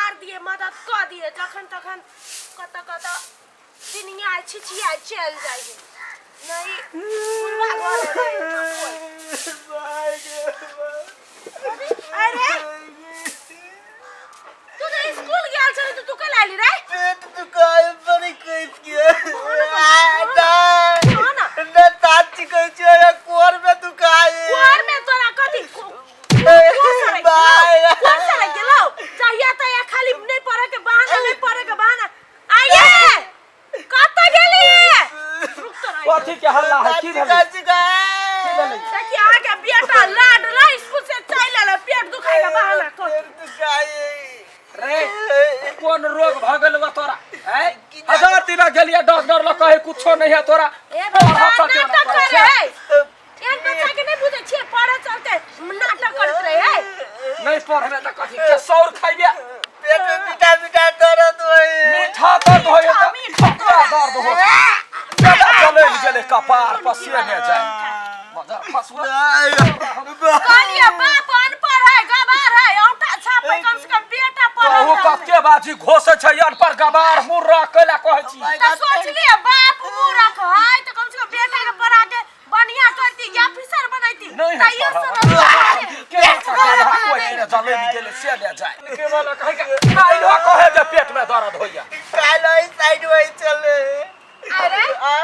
सम्हार दिए मदद कऽ दिए जखन तखन कतऽ कतऽ दिनिया छिछिया चलि जाइ है नहीं बुढ़वा घर है अरे तू तो स्कूल गेल छली तो तू कल आइली रे पेट दुखाय बड़ी कैस के हाँ ना ना ताची कहै छै कोर में दुखाय कोर में तोरा कथी कोर सड़क गेलौ चाहिए त या खाली नहीं पढ़े के बहाना नहीं पढ़े के बहाना आइए कत गेली रुक तो रही। कथी के हल्ला है की भेलै चाची की भेलै देखिए अहाँके बेटा लाडला स्कूल से चलि एलै पेट दुखाय के बहाना कर पेट दुखाय रे कोन रोग भ गेल बा तोरा हैं हजार दिना गेलिए डॉक्टर लग कहे कुछो नहीं है तोरा ए पढ़ा बाबा चलते नाटक ओना करे करै है एहन बच्चा के नहीं बुझै छियै पढ़े चलते नाटक करैत रहे है छै। नहीं पढ़बे त कथी के सौर खैबे पेट में मीठा मीठा दर्द होय मीठा दर्द होय त मीठा, मीठा दर्द हो दादा चले गेले कपार पसिए ने जाए मजा फसुआ कहलिए बाप अनपढ़ है गवार है औंटा छाप है कम से कम बेटा पढ़ल कहू रहतै। कते बाजी घोसै छै अनपढ़ गवार मुर्रा कैला कहै छी तऽ सोचलिए बाप मूरख है तऽ कम से कम बेटा के पढ़ा के बढ़िया करती या ऑफिसर बनैती नहीं है तैयो पढ़ल। से के गधा कोई ने जलेबी गेले से ले जाए के वाला कहे के काइलो कहे जे पेट में दर्द होइया काल ओहि साइड वही चले अरे आ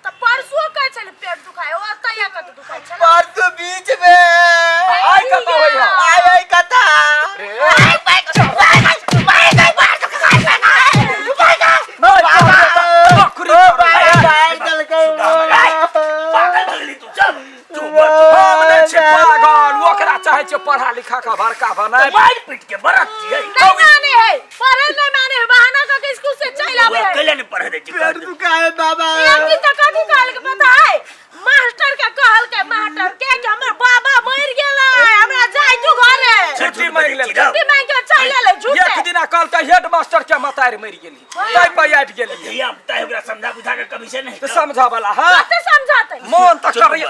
तऽ परसुओ कहै छलै पेट दुखाय ओ तैया कत दुखाय छलै परसों बीच में आइ कतऽ होइया आय आय कथा रे नहीं पढ़बे त नौकरी करबै। पागल भऽ गेली तू चल तू हम नहि छी पागल ओकरा चाहै छियै पढ़ा लिखा के बड़का बनाए मारि पीट के बरक छियै नहीं माने है पढ़े नहीं माने है बहाना करके स्कूल से चल आवे है कैले नहीं पढ़े दै छी पेट दुखाए बाबा एक दिन तक कथी कहल के पता है मास्टर के कहल के मास्टर के कि हमर बाबा मर गेलै हमरा जाय तू घरे छुट्टी मांगि लेलकै। छुट्टी मांगि के चल गेलै झूठे एक दिना कहलकै हेड मास्टर के मतारि मरि गेली ताहि पर आबि गेली धिया पुता है ओकरा समझा बुझा के कभी से नहीं तऽ समझऽ वाला हाँ कते समझाते मन तऽ करैया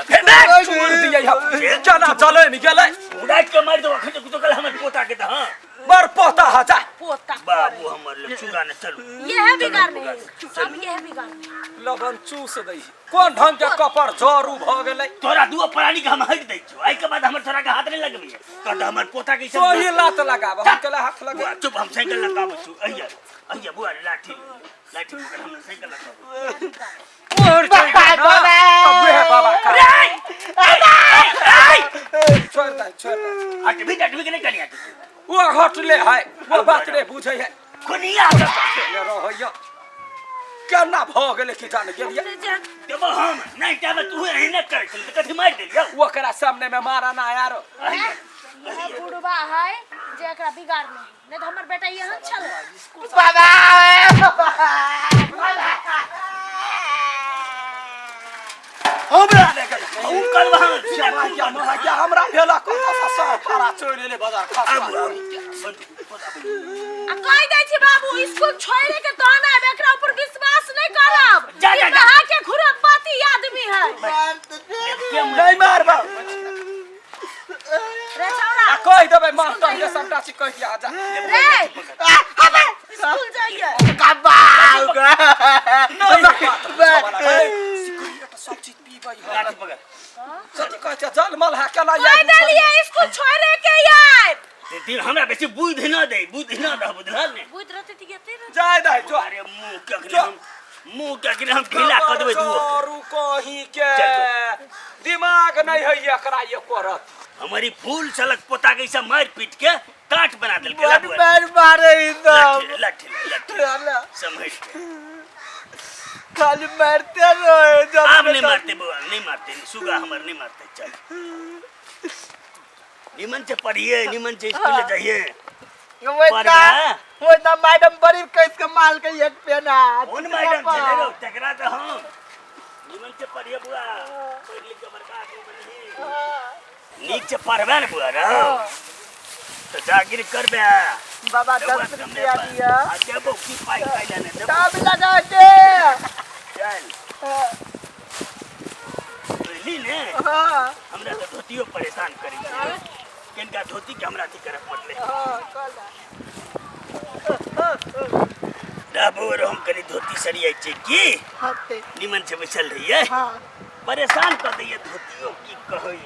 छोड़ दियै हम केना जलमि गेलै उड़ाइत के मारि दो अखन तो कुछो कल हमर पोता के तऽ हां बड़ पोता हा जा पोता बाबू हमर ले चुगा ने चलू ये है बिगाड़ने सब ये है बिगाड़ने लबन चूस दै कोन ढंग के कपर जरू भऽ गेलै तोरा दुओ प्राणी के हम हटि दै छियौ एहि के बाद हमर तोरा के हाथ नहि लगबैया तो हमर पोता के तोही लात लगाब हम केला हाथ लगे बुआ चुप हम साइकिल लगाबै छी अइया अइया बुआ रे लाठी लाठी पकड़ हम साइकिल लगाबै मोर बाबा तब बाबा का छोड़ दे छोड़ दे हटबी टटबी के नहि कनिया वो हटले है वो बात नहीं बुझे है कोनिया ले रहैया केना भऽ गेलै कि जान गेलियै देबो हम नहि जाबे तू एहने करै छल तऽ कथी मारि देलियौ ओकरा सामने में मारा ना यार यह बुढ़वा है जे एकरा बिगाड़ने है नहीं तो हमर बेटा एहन छल बाबा हमरा उ करबा हम क्या क्या हमरा भेला कत से सर पारा चोरि ले बाजार खा आबू आबू आ कहि दै छी बाबू स्कूल छोड़े के तहन आब एकरा ऊपर विश्वास नहीं करब जा, जा, ई जा। नहा के खुरपाती आदमी है नहीं मारबा रे छौड़ा आ कहि देबै मास्टर के सबटा चीज कहि दिया जा रे स्कूल जाइए नहीं बात सिगरेट सब चीज पीबै है लाठी पकड़ कथी कहै छै जलमल है केना कहि देलिए स्कूल छोड़े के आब दिन हमरा बेसी बुद्धि न दे बुद्धि न दे बुझल ने बुझ रहते त गेते रह जाय दे जो अरे मुंह के अखने हम मुंह के अखने हम ढीला कऽ देबै दुओ जरू कहीं के चल, दिमाग नहीं है एकरा एको रत हमारी फूल सलक पोता के सब मार पीट के काट बना देलकै ला बुआ। मार मारे ई सब लाठी लाठी लाठी समझ के खाली मारते रहे जब आब नहीं मारते बुआ नहीं मारते सुगा हमर नहीं मारते चल निमन से पढ़िए निमन से स्कूल जाइए वही वही मैडम बड़ी कैस के माल के एक पेना कौन मैडम छलै रौ तकरा तऽ हम निमन से पढ़िए बुआ पढ़ि लिख के बड़का आदमी बनही नीक से पढ़बे ने बुआ रौ तऽ जागिर करबे बाबा 10 रुपया दिया आ देबो की पाइ खाइ लए ने देबो तब लगा के चल बुझली ने हाँ हमरा तऽ धोतियो परेशान करै छै किनका धोती के हमरा अथी करऽ पड़लै हाँ कल। रहबो रो हम कनि धोती सरियाइ छियै की हाँ ते निमन से बैसल रहियै हाँ परेशान कऽ दैये धोतियो की कहै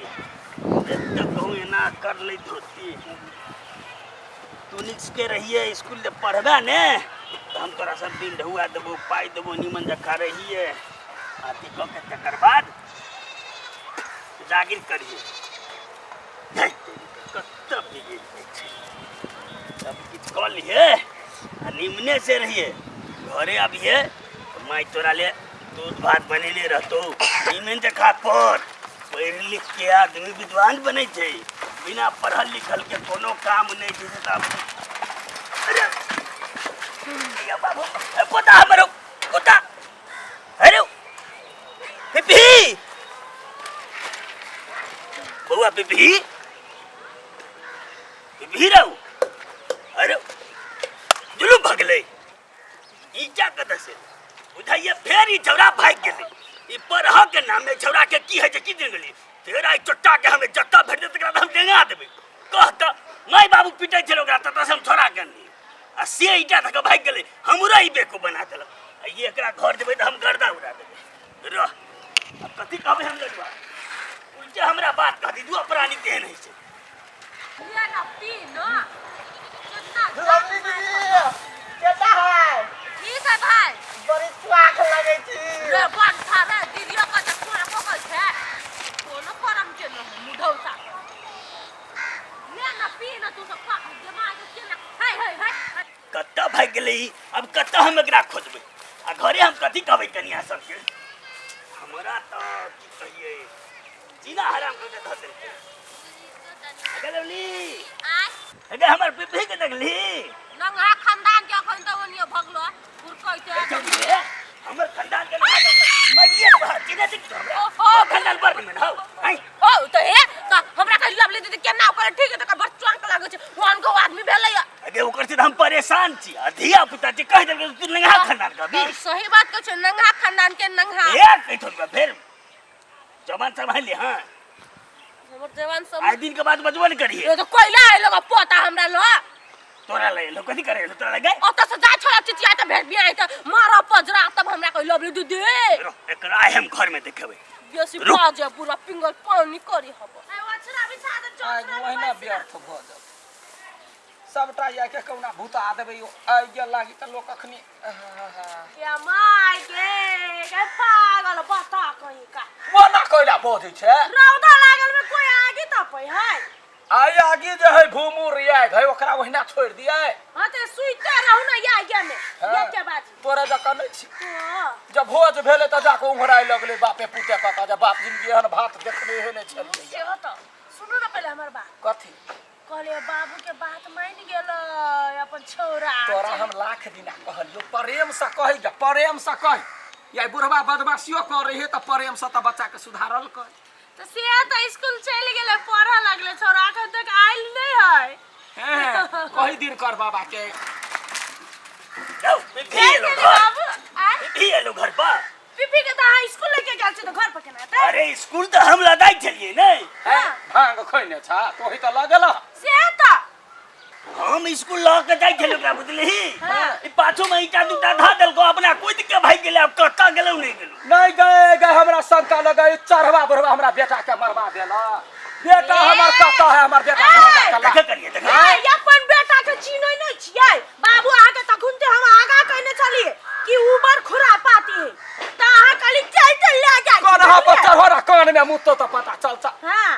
एतऽ कहूँ एना कर लै धोती तू नीक के रहियै स्कूल जे पढ़बे ने तऽ हम तोरा सब दिन ढौआ देबो पाइ देबो निमन जकाँ रहियै अथी कऽ के तकर बाद जागिर करियै कतऽ बिगड़ि जाइ छै सब किछु कऽ लिहे आ निमने से रहिए घरे अबिहे तऽ माय तोरा ले दूध भात बनेने रहतौ निमन से खा पर पढ़ि लिख के आदमी विद्वान बनै छै बिना पढ़ल लिखल के कोनो काम नहि छै से तऽ अरे या बाबू ए, पोता हमरो पोता अरे पिपी बौआ पिपी पिपी रहू अरे दुनू भगलै ई क्या कतऽ से बुझाइए फेर ई छौड़ा भागि गेलै ई पढ़ऽ के नाम में छौड़ा के की होइ छै की दिन गेलियै फेर आइ चोट्टा के हमें जतऽ भेट जेतै तकरा हम डेंगा देबै कह तऽ माय बाबू पिटै छलै ओकरा ततऽ से हम छोड़ा के अनलियै आ से ईटा धऽ कऽ भागि गेलै हमरो ई बेको बना देलक आ ई एकरा घर जेबै तऽ हम गर्दा उड़ा देबै रह आब कथी कहबै हम लड़ुआ उल्टे हमरा बात कहती दू प्राणी तेहन होइ छै ये ना पी ना कितना लवली दीदी केता है ठीक है भाई बड़ी स्वाख लगे छी रे बन था रे दीदियो का तो कोना पकड़ छै कोनो करम के न मुढौसा ले ना पी ना तू सब पा दिमाग के ना हाय हाय हाय कतऽ भागि गेलै ई? आब कतऽ हम एकरा खोजबै आ घरे हम कथी कहबै कनिया सबके हमरा तऽ की कहियै जीना हराम कऽ के धऽ देलकै अगे लवली आय अगे हमर पिपही के देखली नंगा खानदान के अखन तऽ ओनियो भगलो पुरकै छै हमर खानदान के मरिए बाहर चिन्है छी तू हमरा ओहो। तोहर खानदान बड़ निमन हौ आँय ओ तऽ हे तऽ हमरा कहली लवली दीदी केना ओकर ठीक है तऽ बड़ चौंक लागै छै ओहन गो आदमी भेलै अगे ओकर से तऽ हम परेशान छी आ धिया पुता जे कहि देलकै तू नंगा खानदान के अभी सही बात कहै छै नंगा खानदान के नंगा ए कहि थोड़बा फेर जवान सम्हाल ले हाँ हमर जवान सब आइ दिन के बाद बजबो नहीं करिए ये तो कोयला आइलो बा पोता हमरा ल तोरा लगे लो कथी करे लो तोरा लगे ओतऽ से जा छोड़ा चिचिया तऽ भेट बिया त मारा पजरा तब हमरा कोई लवली दीदी रो एकरा आइ हम घर में देखेबै बेसी रुक। बाजे पूरा पिंगल पानी करी हब आइ ओहिना व्यर्थ भऽ जायत सबटा या के कौना भूता देबै यो आइ लागी तऽ लोक अखनी या my गे गे पागल बता कहीं का ओना कोइला बजै छै रौदा लागल में कोई आगी तपै है आइ आगी जे है भूमुर आगि है ओकरा ओहिना छोड़ि दियै हाँ ते सुइते रहू ना या या में हाँ। ये के बाजी तोरा जकाँ नहि छी हाँ जब भोज भेलै तऽ जाकऽ ओंघराय लगलै बापे पुते कऽ जे बाप जिनगी एहन भात देखने हे नहि छलियै से हो तो सुनू ना पहले हमर बात कथी कहलियै बाबू के बात मानि गेलै अपन छौड़ा तोरा हम लाख दिना कहलियो प्रेम से कही गे प्रेम से कही या बुढ़वा बदमाशियो कर रही है तऽ प्रेम से तऽ बच्चा के सुधारल कर तऽ से तऽ स्कूल चलि गेलै पढ़ऽ लगलै छौड़ा एखन तक आयल नहि है हैं कही दिन कर बाबा के जाओ पिपी एलो गेलै घर बाबू आय पिपी एलो घर पर पीपी के तऽ अहाँ स्कूल लेके गेल छी तऽ घर पर केना एतै अरे स्कूल तऽ हम लदाइ छलियै ने हैं भांग खैने छा तोही तऽ लगल से तऽ हम स्कूल लऽ के जाइ छलियै ओकरा बुझलिही हाँ। ई पाछू में ईटा दूटा धऽ देलको अपना कूद के भागि गेलै आब कतऽ गेलौ नहि गेलौ नहीं गए गए हमरा शंका लगे चढ़वा बढ़वा हमरा बेटा के मरवा देला बेटा हमर कतऽ है हमर बेटा के मरवा देला। देखे करिए देखे ए, अपन बेटा के चिन्है नहि छियै बाबू अहाँके तखन ते हम आगा कहने छलियै कि उबर खुरापाती है तऽ अहाँ कहली चल चल ले जाइ छी, कन्हा पर बुझलियै? चढ़ो कान में मुतो तऽ पता चलता हाँ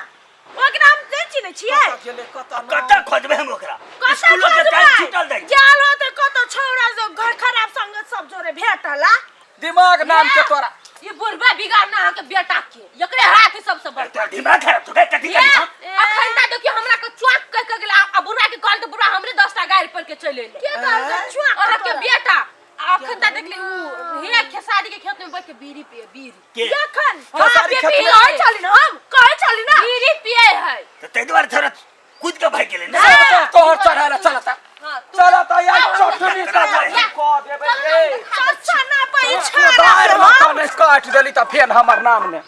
ओकरा हम नहि चिन्है छियै कतऽ गेलै कतऽ नहि। कतऽ खोजबै हम ओकरा कतऽ स्कूलो के टाइम खोजबै? छूटल जाइ छै। गेल होतै कतौ छौड़ा जो घर खराब संगत सब जोरे भेटला दिमाग नाम के तोरा ये बुढ़बा बिगाड़ना अहाँके बेटा के एकरे हाथ सबसे बड़का तोरा दिमाग खराब छौ कथी ये करी हम अखन ता देखियो हमरा के चौक कह के गेला आ बुढ़ा के कहल त बुढ़ा हमरे 10 टा गारि पर के चलि एलै के कहल के चौक अहाँ के बेटा आ अखन ता देखली उ हे खेसारी के खेत में बैठ के बीड़ी पिए बीड़ी के अखन खेसारी खेत में- कहै छली ना हम कहै छली ना बीड़ी पिए है तऽ ताहि दुआरे थोड़ा कूद के भागि गेलै ने चल तोहर चढ़ाला चल ता हां चल ता यार चटनी का कह देबै रे चचा ना पई दारि लऽ कऽ नहि काटि देली तऽ फेर हमर नाम ने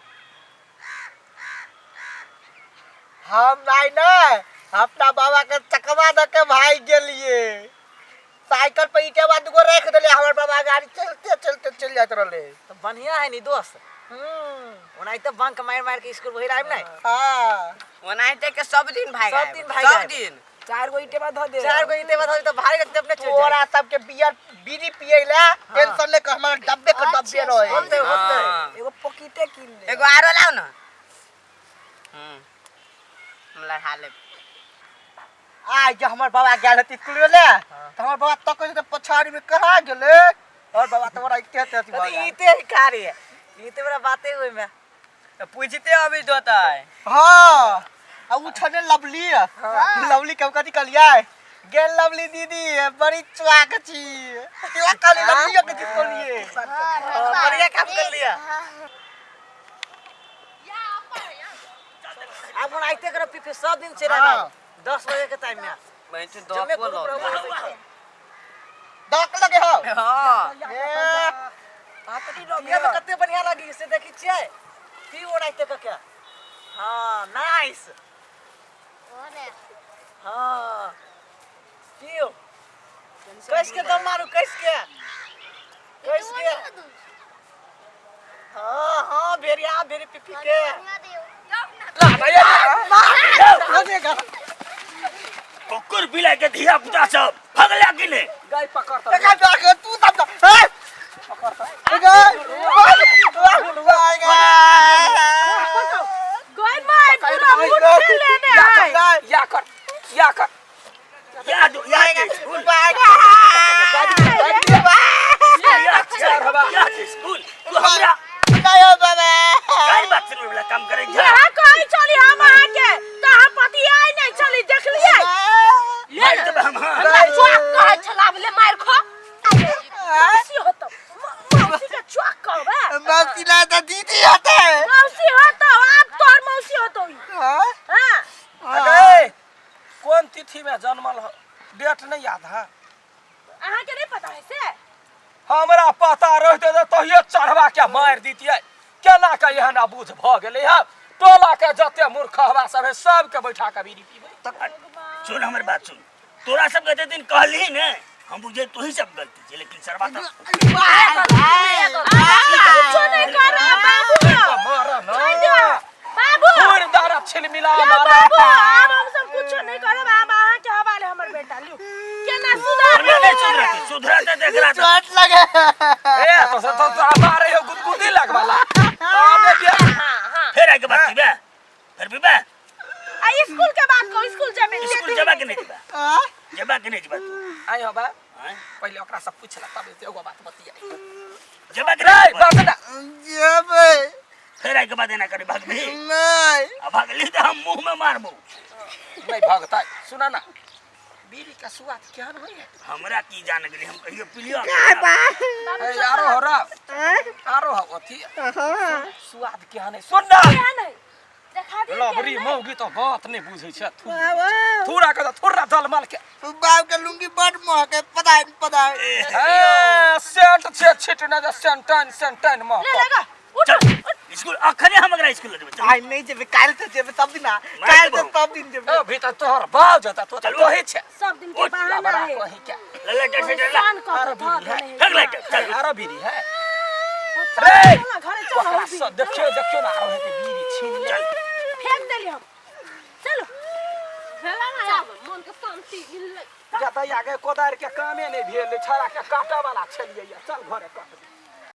हम नहीं ने अपना बाबा के चकमा दे के भाग गेलिए साइकिल साइकिल पर ईटा दुगो रख देले हमर बाबा गाड़ी चलते चलते चल जात रहले। तो बढ़िया है नी दोस्त। ओनाहिते बंक मार मार के स्कूल बहिर आइब नहीं। हां ओनाहिते के सब दिन भाग सब दिन भाग सब आएब। दिन। चार गो ईटे धो दे, चार गो ईटे धो दे तो भारी लगते अपने चल जाए। तोरा सबके बियर बीड़ी पिएला टेंशन ले के हमर डब्बे के डब्बे रहे। होते होते हाँ। एगो पॉकेटे किन ले, एगो आरो लाओ ना। हम लड़ा लेब। आज जब हमर बाबा गेल हती स्कूल ले त हमर बाबा तक त पछाड़ी में कहाँ गेले और बाबा तोरा इते हती तो ईटे ही खा रही है, ईटे बड़ा बातें हुई में तो पूछते अभी दोता है। हां आ उठने लवली लवली कब कथी कहलियै गेल लवली दीदी बड़ी चुआक छी चुआक कहली लवली के चीज कहलिए। बढ़िया काम कर लिया। अब ओनाहिते करो पीपी सब दिन चला हाँ। 10 बजे के टाइम में मैं तो जमे दो ग्रुप रहो। डाक लगे हो। हां ए, ये में कते बढ़िया लगी से देखी छियै पी ओनाहिते क के। हां नाइस। हां पियो कस के दम मारू कस के कस के। हां हां भेड़िया भेड़ी पीपी के। कुकुर बिलाई के धिया पुता सब भगला कि ने गाय पकड़ त देखा डाक तू तब त ए गए गई माय पूरा मुट्ठी लेने आए। या कर या कर या दो या के स्कूल या के स्कूल तू हमरा गाय बात सुनबे वाला काम करे जा। यहाँ कहीं चली हम अहाँ के तो हम पति आई नहीं चली देखलिए ले मार ना। देबै हम। हाँ। हमरा चुआक कहै छला आब ले मार खो। मौसी होतो मौसी के चुआक कहबे। मौसी ना तो दीदी होते। मौसी होतो आब तोर मौसी होतो ई। हां अरे कौन तिथि में जन्मल हो डेट नहीं याद है अहाँ के नहीं पता है से? हमरा पता रहते त तहिये चढ़वा के मारि दितियै। केना के एहन अबूझ भ गेलै हँ? टोला के जते मूर्ख हवा सब है सबके बैठा के बीड़ी पीबै। सुन हमर बात सुन, तोरा सबके एते दिन कहली ने हम बुझे तोही सब गलती छै, लेकिन सरवा त कुछो नहीं कर बाबू। मार ना छोड़ दे बाबू। पूर दारा छिलमिला या मारा। बाबू आब हम सब कुछो नहीं करब, आब अहाँ के हवाले हमर बेटा लियो केना सुधार हमरा नहीं सुधरत सुधरत देखला त चोट लगे। ए तो तो तो मारे हो गुदगुदी लगवाला आने दे। फेर आके बात पीबे फिर पीबे। आ स्कूल के बात को स्कूल जाबे स्कूल जबा के नहीं जेबा, जेबा के नहीं जेबा तू? आई हो बा आँय? पहिले ओकरा से पूछ ला तब एगो बात बतियाई। जेबा के रे नहीं जेबा? बात ना जेबै फेर आके बात एना करे भागबी? नहीं। आ भागली त हम मुंह में मारबो। नहीं भागता सुना ना बीड़ी का स्वाद केहन होई है? हमरा की जान गेली हम कहियो पिलियो। ए आरो हो रा आरो हो अथी स्वाद केहन है सुन ना। केहन है देखा दे। लबरी मौगी तो बात नहीं बुझै छै थूरा के थोड़ा जल माल के बाप के लुंगी बड़ महके पता नहीं पता नहीं। ए सेंट छे छिटने जे सेंटन सेंटन मह ले लगा उठ चल स्कूल अखने हम अगरा स्कूल जेबै चल। आई नहीं जेबै काल्हि तो जेबै सब दिन काल्हि तो सब दिन जेबै। ए भीतर तोहर बाप जता तो तोही छे सब दिन के बहाना बड़ा है। कहीं क्या ले ले चल चल सान कह आरो के धऽ बीड़ी है। देने है। फेंक ले चल। आरो बीड़ी है चल रे चल घरे चल ओकरा हम से देखियो देखियो ना आरो है के बीड़ी छीन ले। चल फेंक देली हम। चलो चल मन के शांति मिललै। जतैया के कोदारि के कामे नहीं भेल छड़ा के काटे वाला छलियै चल घरे कट।